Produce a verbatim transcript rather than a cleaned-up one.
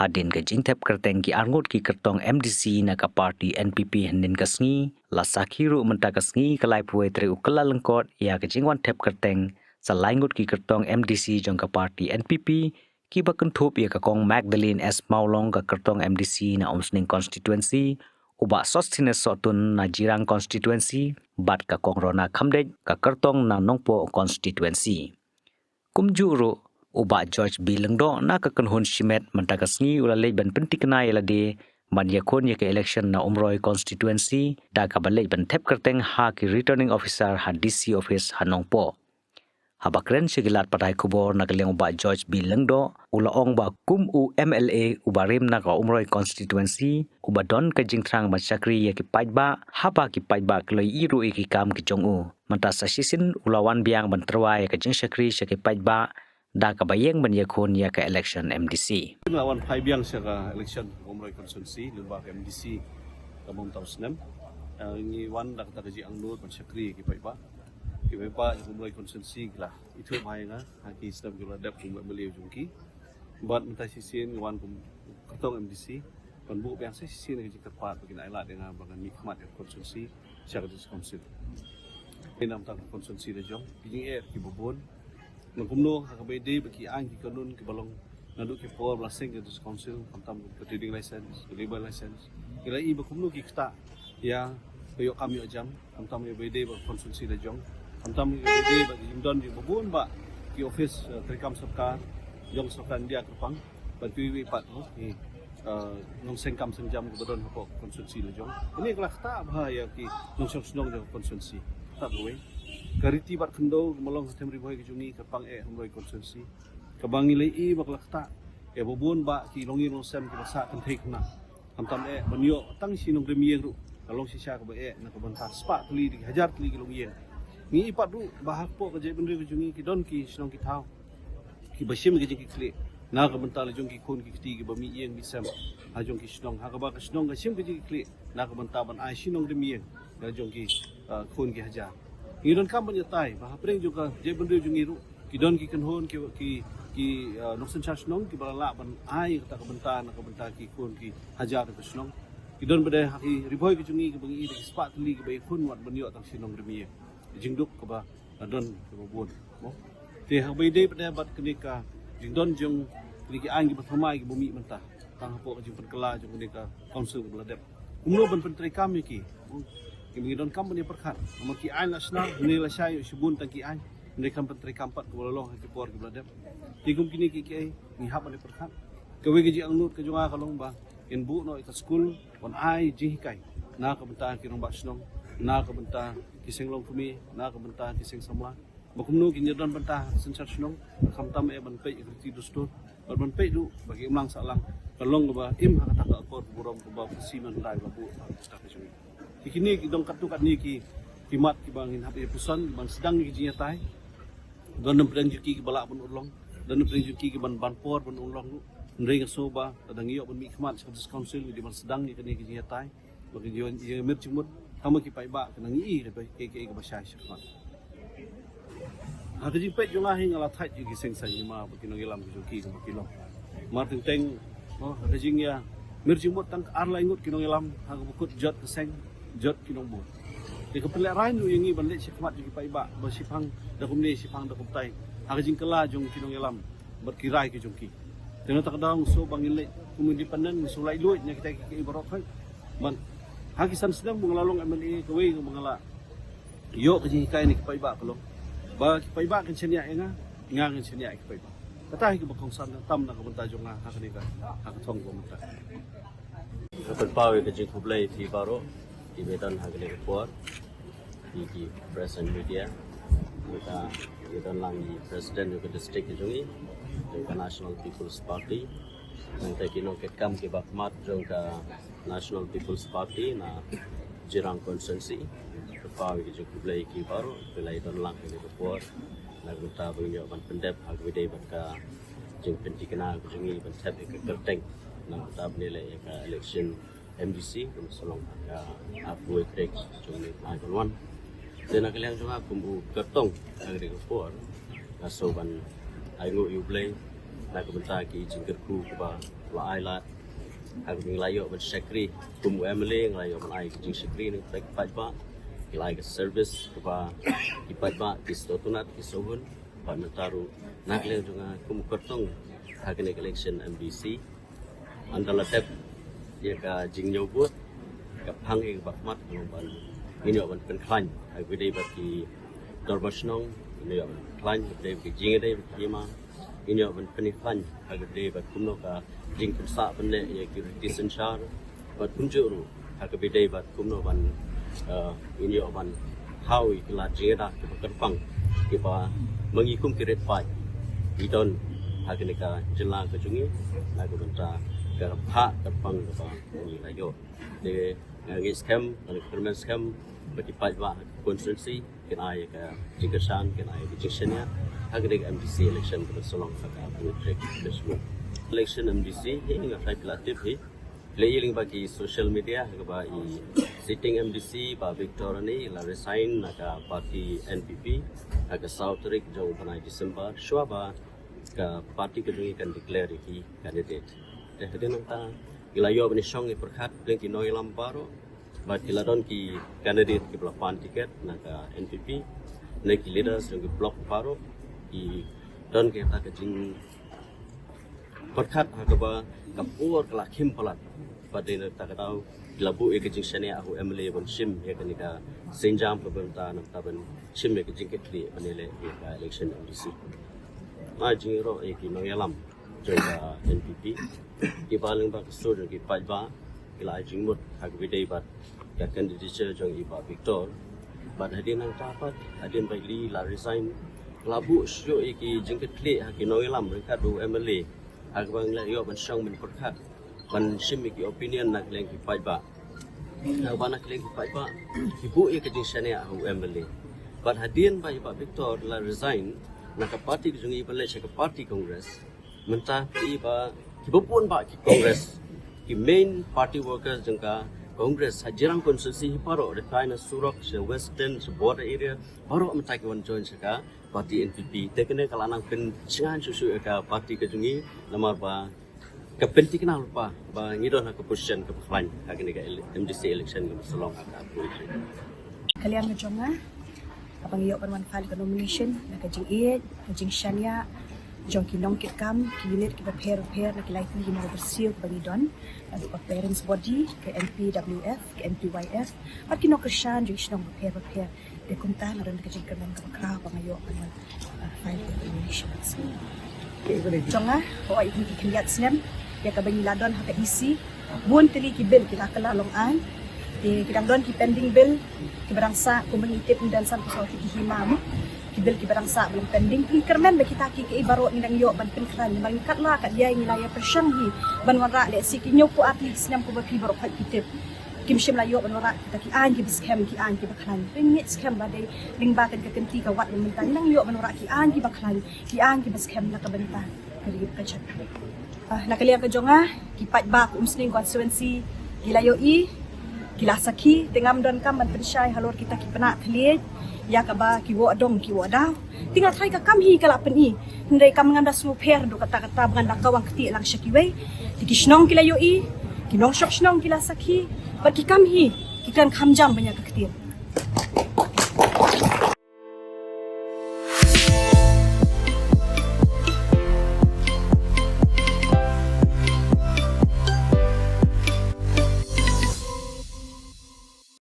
Hadien ka jingthep kyrteng ki arngut ki kyrtong M D C na ka party N P P hynnin ka sngi, la sakhi ruh mynta ka sngi ka laiphew tarik u Kyllalyngkot ïa ka jingwan thep kyrteng sa laingut ki kyrtong M D C jong ka party N P P, kiba kynthup ïa ka Kong Magdalene S Mawlong ka kyrtong M D C na Umsning constituency, u Bah Sosthenes Sohtun na Jirang constituency, bad ka Kong Rona Khamdeit ka kyrtong na Nongpoh constituency. Kumjuh ruh, u Bah George B Lyngdoh na ka kynhun shimet mynta ka sngi u la leit ban pynthikna ïa lade ban ïakhun ïa ka election na Umroi constituency, da kaba leit ban thep kyrteng ha ki returning officer ha D C office ha Nongpoh. Haba kren sha ki lad pathai khubor na ka liang u Bah George B Lyngdoh, u la ong ba kum u M L A uba rim na ka Umroi constituency, uba don ka jingthrang ban shakri ïa ki paidbah, haba ki paidbah ki la ïohi ruh ïa ki kam ki jong u. Mynta sa shisien u la wan biang ban tyrwa ïa ka jingshakri sha ki paidbah, da kaba ïeng ban ïakhun ïa ka election M D C. Nga wan phai biang sha ka election Umroi constituency lyngba ka M D C ka bynta u snem. Eh, ngi wan da kata ka jingangnud ban shakri ïa ki paidbah. Ki paidbah jong Umroi constituency ki la ithuh bha ïa nga ha ki snem ki la dep kum M L A jong ki. Bad mynta shisien ngi wan kum kyrtong M D C ban buh biang sa shisien ka jingkyrpad ba kin ailad ïa nga ba ngan mihkhmat ïa ka constituency sha ka District Council. Ïa namar ka constituency la jong ki jingeh kiba bun. Nang kumno ha kaba ïadei bad ki aiñ ki kanun kiba long naduh ki por ba la seng ka District Council, khamtam ka trading license, ka labour license. Ngi la ïohi ba kumno ki ktah ïa ka ïoh kam ïoh jam, khamtam ïa ba ïadei bad constituency la jong, khamtam ïa ba ïadei bad ka jingdon jong ba bun bah ki office, eh, treikam sorkar jong sorkar India kyrpang, bad kiwei pat, oh, ki, eh, nongseng kam seng jam kiba don hapoh constituency la jong. Kane ka la ktah bha ïa ki nongshong shnong jong constituency. Ktah kawei. Ka riti bad khyndew kiba long ha Them Ri Bhoi ka jong ngi kyrpang eh ha Umroi constituency, kaba ngi la ïohi ba ka la ktah ïa ba bun bah ki longïing longsem kiba sah kynthei khynnah. Khamtam eh ban ïoh tang shi nongrim ïing ruh ka long shisha kaba eh na ka bynta spah tylli da ki hajar tylli ki longïing. Ngi ïohi pat ruh ba hapoh ka jaitbynriew ka jong ngi ki don ki shnong ki thaw kiba shim ka jingkitkhlieh na ka bynta la jong ki khun ki kti kiba mih ïing mih sem ha jong ki shnong, ha kaba ka shnong ka shim ka jingkitkhlieh na ka bynta ban ai shi nongrim ïing na la jong ki, ah, khun ki hajar. Ngi donkam ban ïatai ba hapdeng jong ka jaitbynriew jong ngi ruh ki don ki kynhun ki, ki, ki, ah, nongsynshar shnong kiba la lah ban ai kata ka bynta na ka bynta ki khun ki hajar ka shnong. Ki don pat de ha Ri Bhoi ka jong ngi kiba ngi ïohi da ki spah tylli kiba ïakhun wat ban ïoh tang shi nongrim ïing. Jingduk kaba la don kaba bun, mo. Te ha kaba ïadei pat de bad kane ka jingdon jong kine ki aiñ kiba thymmai kiba mih mynta tang hapoh ka jingpynkylla jong kane ka council kaba la dep, kumno ban pyntreikam ïa ki, mo. Ki ngi donkam ban ïa pyrkhat namar ki aiñ la shna, ngi la shai ïoh shibun tang ki aiñ, ngi kam pyntreikam pat kaba la long ha ki por kiba la dep. Te kum kine ki, ki ngi hap ban ïa pyrkhat. Kawei ka jingangnud ka jong nga ka long ba ngin buh noh ïa ka skul ban ai jinghikai na ka bynta ki rangbah shnong, na ka bynta ki seng longkmie, na ka bynta ki seng samla, ba kumno kin ïa don bynta ha ka synshar shnong, khamtam eh ban peit ïa ka riti dustur, bad ban peit ruh ba ka imlang sahlang ka long kaba im ha kata ka akor ka burom kaba u Presi Myntdai u la buh ha ka bynta ka jong ngi. Te kine ki don katto katne ki, ki mat kiba ngin hap ïa puson ban sdang ïa ki jingïatai. Don na pdeng jong ki kiba lah ban urlong, don na pdeng jong ki kiban ban por ban urlong ruh. Hynrei nga sngew ba lada ngi ïoh ban mihkhmat sha ka District Council ngi dei ban sdang ïa kane ka jingïatai ba ka jong, jong mir jingmut, tang ba ki paidbah kin nang ïohi ïa kaei kaei kaba shai shakhmat. Ha ka jingpeit jong nga hi nga la thait ïa ki seng saiñ hima bad ki nongïalam ki jong ki kumba ki long. Mar teng teng, oh, ha ka jingïa mir jingmut tang ar lai ngut ki nongïalam ha kaba kut jot ka seng, jot ki nongbud. Te ka pynlehraiñ ruh ïa ngi ban leit shakhmat jong ki paidbah ba shiphang da kumne shiphang da kumtai ha ka jingkylla jong ki nongïalam bad ki rai ki jong ki. Te na kata ka daw nga sngew ba ngin leit kum independent, nga sngew laitluid na kita kiei kiei baroh khoit. Ban ha ki san snem ba nga la long M L A, kawei kaba nga la ïoh ka jinghikai na ki paidbah ka long ba ki paidbah kin shaniah ïa nga, nga ngin shaniah ïa ki paidbah. Kata hi kaba kongsan tam na ka bynta jong nga ha kane ka, ha ka thong kaba mynta. Nga pynpaw ïa ka jingkhublei ïa phi baroh kiba don ha kane ka por, ïa ki press and media, mynta ïa don lang i President jong ka district ka jong ngi, jong ka National People's Party, mynta ki nongkitkam kiba khmat jong ka National People's Party na Jirang constituency. Pynpaw ïa ka jingkhublei ïa ki baroh kiba la ïa don lang ha kane ka por na ka bynta ba ngin ïoh ban pyndep ha kaba ïadei bad ka jingpynthikna ka jong ngi ban thep ïa ka kyrteng na ka bynta ban ïaleh ïa ka election M D C kaba sa long ha ka arphew tarik jong une u bnai ban wan. Te na ka liang jong nga kum u kyrtong ha kane ka por nga sngew ban ainguh ïa U Blei na ka bynta ki jingkyrkhu kiba La ai lad ha kaba ngi la ïoh ban shakri kum u M L A, ngi la ïoh ban ai ka jingshakri na ki paidbah, ngi la ai ka service kaba ki paidbah ki sngewtynnat ki sngewhun. Bad mynta ruh na ka liang jong nga kum u kyrtong ha kane ka election M D C, ynda la dep ïa ka jingñiew vote, ka phang ïa ka bakhmat ka long ban ngin ïoh ban pynkhlaiñ ha kaba dei bad ki dorbar shnong, ngin ïoh ban pynkhlaiñ ha kaba dei bad ki jingïadei bad ki hima, ngin ïoh ban pynkhlaiñ ha kaba dei bad kumno ka jingpynsah pynneh ïa ki riti synshar, bad kumjuh ruh ha kaba dei bad kumno ban, eh, ngin ïoh ban thaw ïa ki lad jingïada kiba kyrpang kiba ma ngi kum ki riewpaid ngi don ha kane ka jylla ka jong ngi na ka bynta ka phah kyrpang kaba ngi la ïoh. Te nga ngeit skhem, nga kyrmen skhem ba ki paidbah ha ka constituency kin ai ka jingkyrshan, kin ai ka jingshaniah ha kane ka M D C election kaba sa long ha ka arphew tarik June. Election M D C hi nga trai phi la tip hi, phi la ïohi lyngba ki social media ha kaba i sitting M D C Bah Victor Ranee la resign na ka party N P P ha ka saw tarik jong u bnai December, shuwa ba ka party ka jong ngi kan declare ïa ki candidate. Te hadien nangta ngi la ïoh ban ïashong ïapyrkhat bad ki nongïalam baroh, bad ki la don ki candidate kiba la pan ticket na ka N P P, ne ki leaders jong ki block baroh ki don kata ka jingpyrkhat ha kaba ka por ka la khim palat. Bad dei na kata ka daw ki la buh ïa ka jingshaniah ha u M L A ban shim ïa kane ka sienjam kaba mynta, na kata ban shim ïa ka jingkitkhlieh ban ïaleh ïa ka election M D C. Nga ai jingïaroh ïa ki nongïalam jong ka N P P, kiba lyngba ka sur jong ki paidbah ki la ai jingmut ha kaba dei bad ka candidature jong i Bah Victor. Bad hadien nangta pat, hadien ba i la resign, la buh shuh ïa ki jingkitkhlieh ha ki nongïalam ryngkat u M L A ha kaba ngi la ïoh ban shong ban pyrkhat ban shim ïa ki opinion na ka liang ki paidbah. Na kaba na ka liang ki paidbah ki buh ïa ka jingshaniah ha u M L A. Bad hadien ba i Bah Victor la resign na ka party ka jong ngi ban leit sha ka party Congress, mynta phi i ba kiba bun bah ki Congress, ki main party workers jong ka Congress ha jirang constituency hi baroh, da kai na surok sha western, sha border area, baroh mynta ki wan join sha ka party N P P. Te kane ka la nang pynshngaiñ shuh shuh ïa ka party ka jong ngi, namar ba ka pynthikna lypa ba ngi don ha ka position kaba khlaiñ ha kane ka ele-, M D C election kaba sa long ha ka arphew tarik. Ka liang ka jong nga, haba nga ïoh ban wan file ka nomination, na ka jingïeit, ka jingshaniah jong ki nongkitkam, ki unit kiba pher bapher, na ki lai tylli ki mawbyrsiew kiba ngi don, naduh ka parents body, ka N P W F, ka N P Y F, bad ki nongkyrshan jong ki shnong bapher bapher. Te kumta nga don ka jingkyrmen kaba khraw ba nga ïoh ban wan, uh, file ka nomination. Jong nga, hooid, ïa kine ki khyndiat snem ïa kaba ngi la don ha ka E C, bun tylli ki bill ki la kylla long aiñ. Te ki dang don ki pending bill kiba dang sah, kumba ngi tip ngi don san phew saw tylli ki hima mo. Ki bill kiba dang sah ba long pending. Ngi kyrmen ba kita kiei kiei baroh ngi dang ïoh ban pynkhlaiñ, namar ngi katba katba ngi la ïa pyrshang hi ban wanrah, lehse ki hynñiew phew ar tylli ki snem kumba phi baroh khoit phi tip. Kim shym la ïoh ban wanrah kita ki aiñ kiba skhem, ki aiñ kiba khlaiñ. Te ngi ngeit skhem ba dei lyngba kane ka kynti ka wat mynta ngi nang ïoh ban wanrah ki aiñ kiba khlaiñ, ki aiñ kiba skhem na ka bynta ka ri ka jaid. Ah, na ka liang ka jong nga, ki paidbah ka Umsning constituency ki la ïohi, ki la sakhi, te ngam donkam ban pynshai halor kita ki pynah thylliej ïa kaba ki woh dong ki woh daw. Te nga tharai ka kam hi ka la pyni. Hynrei kam ngam da sngewpher haduh katta katta ba ngan da kawang ktieh lang sha kiwei. Te ki shnong ki la ïohi, ki nongshong shnong ki la sakhi, bad ki kam hi ki kren kham jam ban ïa ka ktien.